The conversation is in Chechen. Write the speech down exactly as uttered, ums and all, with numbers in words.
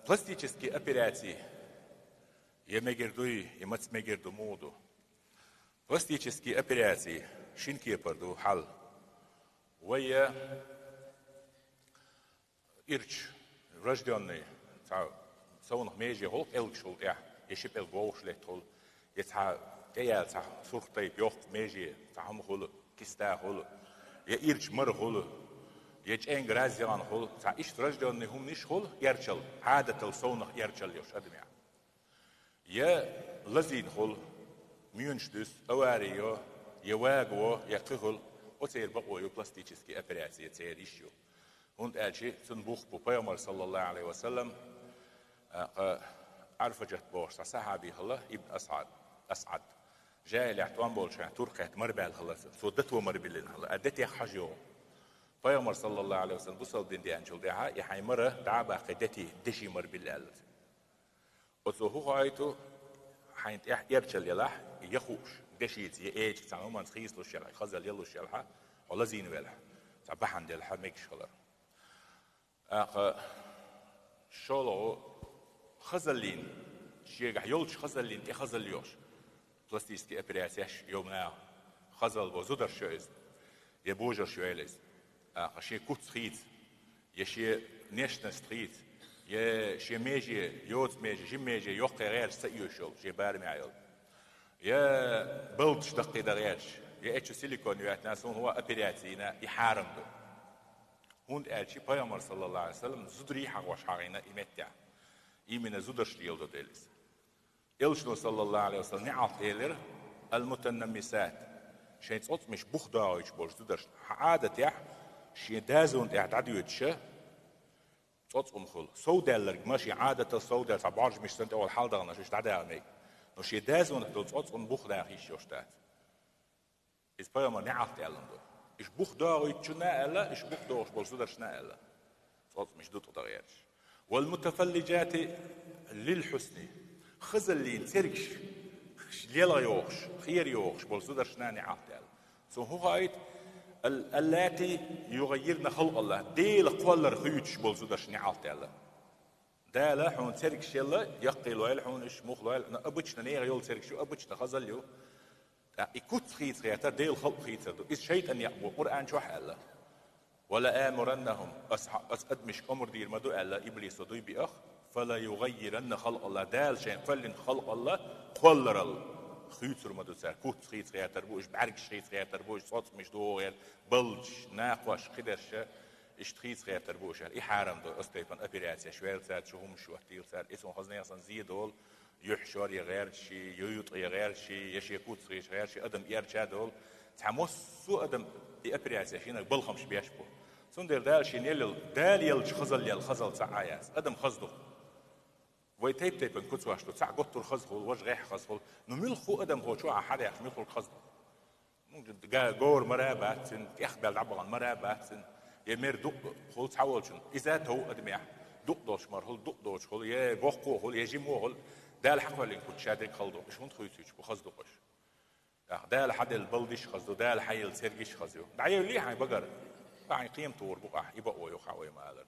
Пластический операций я мегар дуй, я маца мегар ду, муха ду? Пластический операций шин кепара ду хьал. Вай я ирча, врождённый, цхьа совнах меже хул пӀелгаш хул тӀехь, я ши пӀелг вовшах летта хул, я цхьа тӀеяьлла цхьа сурх тайпа йоккха меже, цхьа хӀума хул, киста хул, я ирча мара хул, я чӀенга раз яхана хул, цхьа иштта врождённый хӀуманаш хул, эрчал, Ӏадатал совнах эрчал йолуш адамехь. Я лазийна хул, моьнаш дуьсу, авари йо, я вага во, я кхин хул, оцеран бакъо ю пластический операций, церан йиш ю. ХӀунда аьлча цунна бух бу. Пайхамар, саллаллаху Ӏалайхи ва саллам, а, кха, Ӏарфажат бохуш цхьа сахьаби хилла, Ибн Асад, Асад. ЖахӀилиятехь тӀом болчу хенахь туркхетта мара баьлла хилла, цо дато мара биллина хилла, а детех хьажа йогӀу. Пайхамар, саллаллаху Ӏалайхи ва саллам, бусалба дин деанчул тӀаьхьа, и хьайн мара дӀа а баккхий, дети, деши мара билла аьлла. Оцо хӀун хоуьйту, хьайна тӀехь эрчал елахь, я хууш, дешица, я эча цхьана хӀуманца хийцалуш елахь, хазалла ялуш елахь, хьо лазийна велахь, цхьа бахьана делахь, мегаш хилар. ТӀаккха шолгӀа хазаллин, шегахь йолчу хазаллин тӀе хазалла йохуш, пластический операцеш йо наха, хазалла бо зударша йо иза, я божарша йо иза. ТӀаккха шен куц хийца, я шен внешность хийца, я шен меже, йоцу меже, жима меже йоккхе гӀерташ ца оьшуш йолу, шен барамехь йолу. Я балдаш даккхий дан гӀерташ, я эчу силикон йоьттина, суна хӀун операци йина, и хьарам ду. ХӀунда аьлча Пайхамар, саллаллаху Ӏалайхи ва саллам, зударий хьахош хьахийна и меттехь. Именно зударшна леладо дела иза. Элчано, саллаллаху Ӏалайхи ва саллам, неӀалт элира: «Ал-мутанаммисат», шайн цӀоцкъамаш бух догӀуьйтуш болчу зударшна. Хьан Ӏадатехь шен дазона тӀехь дӀадоьдуша цӀоцкъам хуьлу. Совдаьлларг ма шен Ӏадатал совдаьлла, цхьа бӀожмаш санна тӀе волу хьалдаханаш, уьш дӀадаха мега. Но шен дазонах долу цӀоцкъам бух даха йиш йолуш дац. Иза Пайхамар неӀалт аьллан ду. Уьш бух догӀуьйтучунна а аьлла, уьш бух догӀуш болу зударшна а аьлла. ЦӀоцкъамаш дутӀа дан гӀерташ. «Вал мутафаллижати лил хьусни». Хазаллин цергаш лелха йохуш, хера йохуш болу зударшна а неӀалт аьлла. Цунна хӀун хоуьйту? «Ал-, аллати югаййирна халкъаллах», Делан кхоллар хуьйцуш болу зударшна неӀалт аьлла. Дала хьуна цергаш елла, яккхий лойла хьуна уьш, муха лойла, но обычно нехан йолу цергаш ю, обычно хазалла ю. ТӀаккха и куц хийца гӀертар Делан халкъ хийцар ду. Иза шайтӀан некъ бу, Къуръан чохь аьлла: «Ва ла амуруннахум», ас, ас адамашка омра дийр ма ду аьлла, иблисо дуй биъах, «фа ла югаййиранна халкъаллах», Дала шайн кхоьллина халкъалла кхолларалла хуьйцур ма ду цара. Куц хийца гӀертар бу уьш, бӀаьргаш хийца гӀертар бу уьш, цӀоцкъамаш дохо гӀерта, балдаш, накхош, кхидерша, иштта хийца гӀертар бу уьш аьлла. И хьарам ду, оцу тайпана операцеш ваьлла цара, чу хӀумаш хӀоттийла цара. И цунна хаза нехан санна зе долу, юьхь шор я гӀерташ, я ютӀа я гӀерташ, я шен куц хийца гӀерташ, адам эрча долу. Цхьа массо а адам и операцеш йинарг балхамаш беш бу. Цундела Дала шена елла, Дала еллачу хазаллел хазалла цхьа а яц. Адам хаза ду. Вай тайп-тайпана куцаш ду, цхьаъ готтур хаза хуьлу, важа гӀеххьа хаза хуьлу. Ну муьлхха адамхочо а хьадаьхча, муьлххург хаза ду. Ну, га-, гора мара а бац цуьнан, тӀехбаьлла дӀабахана мара а бац цуьнан, я мера дукъ хуьлу цхьаволчун. Иза тов адамехь, дукъ долуш мара хуьлу, дукъ доцуш хуьлу, я боккхо хуьлу, я жимо хуьлу. Дала хьакхоьллина куц шадерг хала ду, уьш хӀунда хуьйцуьйтуш бу, хаза ду-кх уьш. ТӀаккха Дала хьаделла балдаш хаза ду, Дала хьаелла цергаш хаза ю. ДӀаевллий хьайн багара, хьайн кхема тухур бу-кх ахь, и бакъо ю-кх ахь вай ма аллара.